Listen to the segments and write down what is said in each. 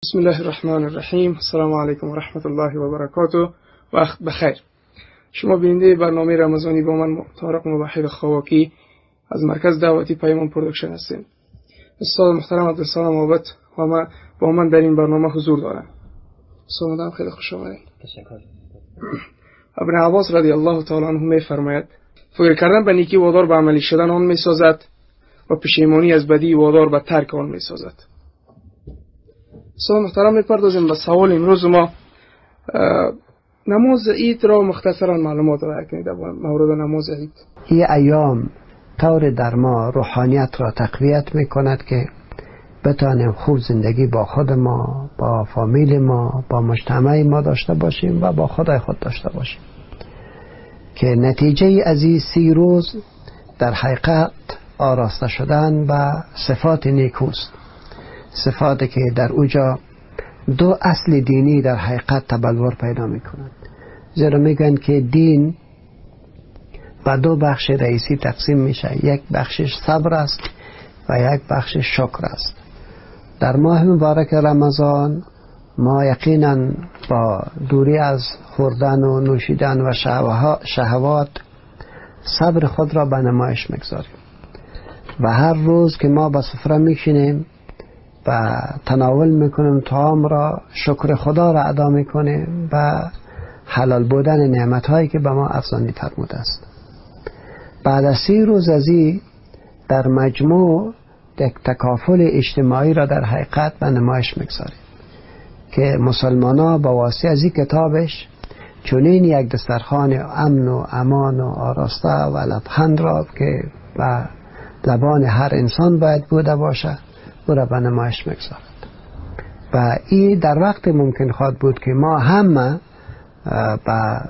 بسم الله الرحمن الرحیم. السلام علیکم و رحمت الله و برکاته. وقت بخیر. شما بیننده برنامه رمضانی با من طارق موحد خواکی از مرکز دعوتی پیمان پروداکشن هستیم. استاد محترم عبدالسلام عابد و من با من در این برنامه حضور دارم. استاد محترم خیلی خوش آمدید. تشکر. ابن عباس رضی الله تعالی عنه می فرماید: فکر کردن به نیکی وادار به عملی شدن آن می سازد و پشیمانی از بدی وادار به ترک آن می سازد. استاد محترم میپردازیم به سوال امروز ما. نماز عید را مختصرا معلومات ارائه کنید در مورد نماز عید. این ایام طور در ما روحانیت را تقویت میکند که بتانیم خوب زندگی با خود ما، با فامیل ما، با مجتمع ما داشته باشیم و با خدای خود داشته باشیم، که نتیجه از این 30 روز در حقیقت آراسته شدن به صفات نیکوست، صفاتی که در اوجا دو اصل دینی در حقیقت تبلور پیدا میکنند. زیرا میگن که دین به دو بخش رئیسی تقسیم میشه، یک بخشش صبر است و یک بخش شکر است. در ماه مبارک رمضان ما یقینا با دوری از خوردن و نوشیدن و شهوات صبر خود را به نمایش میگذاریم و هر روز که ما به سفره میشینیم و تناول میکنیم طعام را، شکر خدا را ادا میکنیم و حلال بودن نعمت هایی که به ما افزانی فرموده است. بعد از 30 روز از این در مجموع یک تکافل اجتماعی را در حقیقت به نمایش میگذاریم که مسلمان ها با واسطه از این کتابش چنین یک دسترخوان امن و امان و آراسته و لبخند را که به لبان هر انسان باید بوده باشه او را به نمایش میگذارد. و این در وقت ممکن خواهد بود که ما همه به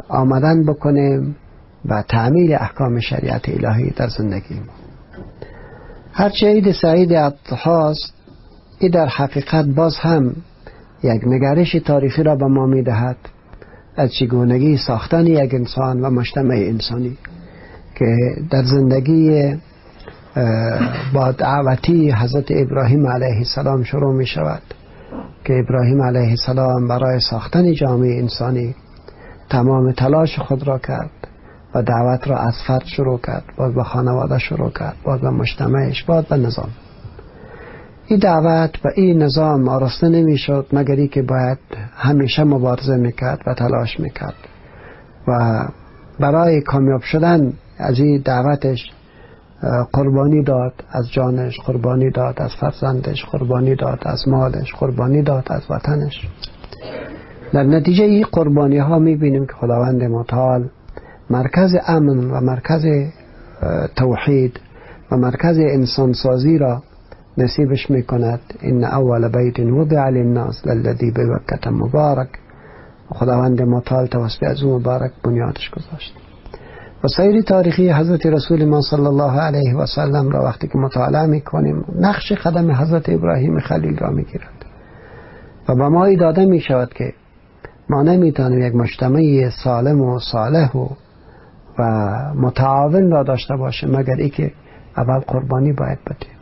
آمدن بکنیم و تعمیل احکام شریعت الهی در زندگی ما. هرچه عید سعید اضحی است، این در حقیقت باز هم یک نگرش تاریخی را به ما میدهد از چگونگی ساختن یک انسان و مجتمع انسانی که در زندگی با دعوتی حضرت ابراهیم علیه السلام شروع می شود که ابراهیم علیه السلام برای ساختن جامعه انسانی تمام تلاش خود را کرد و دعوت را از فرد شروع کرد، باز به خانواده شروع کرد، باز به مجتمعش، باز به نظام. این دعوت و این نظام آراسته نمی شد مگر ای که باید همیشه مبارزه میکرد و تلاش میکرد و برای کامیاب شدن از این دعوتش قربانی داد، از جانش قربانی داد، از فرزندش قربانی داد، از مالش قربانی داد، از وطنش. در نتیجه این قربانی ها میبینیم که خداوند متعال مرکز امن و مرکز توحید و مرکز انسانسازی را نصیبش میکند. ان اول بیت وضع للناس للذی ببکة مبارک. خداوند متعال توسط از او مبارک بنیادش گذاشت. و سیر تاریخی حضرت رسول ما صلی الله علیه و سلم را وقتی که مطالعه میکنیم نقش قدم حضرت ابراهیم خلیل را میگیرد و به ما داده میشود که ما نمیتونیم یک مجتمع سالم و صالح و متعاون را داشته باشیم مگر ای که اول قربانی باید بدیم.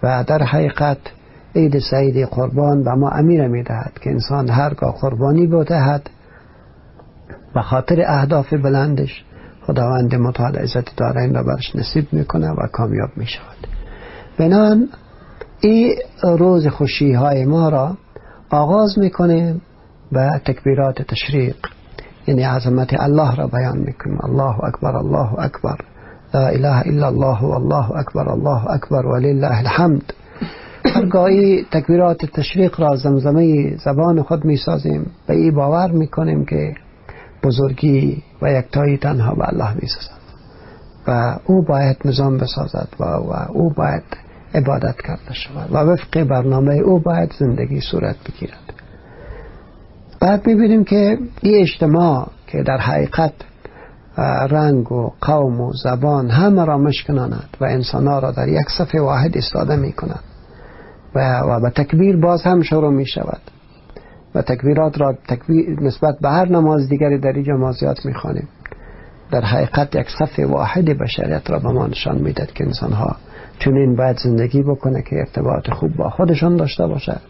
و در حقیقت عید سعید قربان به ما امیر میدهد که انسان هرگاه قربانی بدهد به خاطر اهداف بلندش، خداوند متعال عزت دارین را برش نصیب میکنه و کامیاب میشود. بنابراین این روز خوشی های ما را آغاز میکنیم به تکبیرات تشریق، یعنی عظمت الله را بیان میکنیم. الله اکبر، الله اکبر، لا اله الا الله والله اکبر، الله اکبر ولله الحمد. هرگاهی تکبیرات تشریق را زمزمه زبان خود میسازیم به این باور میکنیم که بزرگی و یکتایی تنها به الله میسازد و او باید نظام بسازد و او باید عبادت کرده شود و وفق برنامه او باید زندگی صورت بگیرد. بعد میبینیم که این اجتماع که در حقیقت رنگ و قوم و زبان همه را مشکناند و انسانها را در یک صف واحد ایستاده میکند و به تکبیر باز هم شروع میشود و تکبیرات را تکبیر نسبت به هر نماز دیگری در اینجا ما زیاد میخوانیم. در حقیقت یک صف واحد بشریت را به ما نشان میداد که انسانها چنین باید زندگی بکنه که ارتباط خوب با خودشان داشته باشد،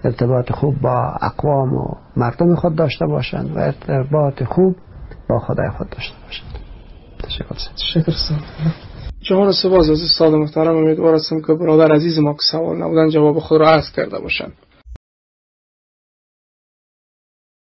ارتباط خوب با اقوام و مردم خود داشته باشند و ارتباط خوب با خدای خود داشته باشند. تشکر. جهان سپاس از استاد محترم. امیدوار هستم که برادر عزیز ما که سوال نبودن جواب خود را عرض کرده باشند.